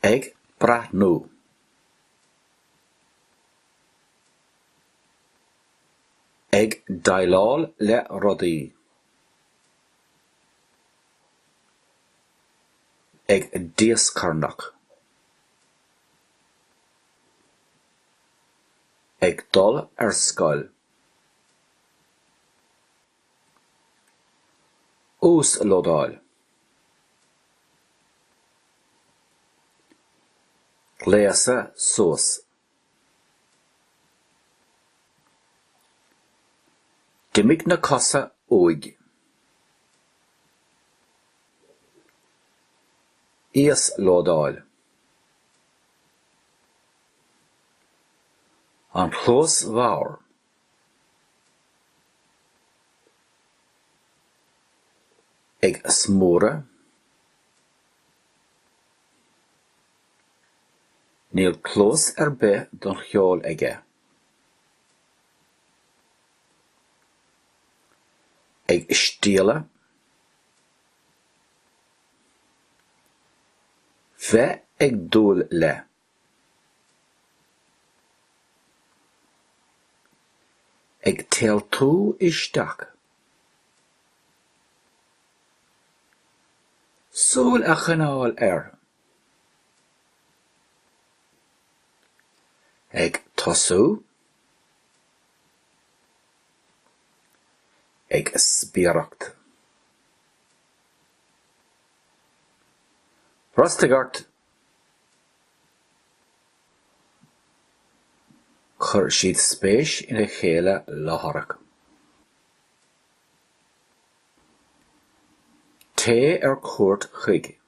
Ag breathnú. Ag déileáil le rudaí. Ag dioscarnach. Ag dul ar scoil. Uaslódáil. Gléasadh suas. D'imigh na cosa uaidh. Íoslódáil. An chluas bhodhar. Ag smúradh. Níl cluas ar bith don cheol aige. Ag stialladh. Bheith ag dúil le. Ag téaltú isteach. Súil a choinneáil ar. Ag tosú. Ag spiaireacht. Brostaigh ort! Chuir siad spéis ina chéile láithreach. Téigh ar cuairt chuig.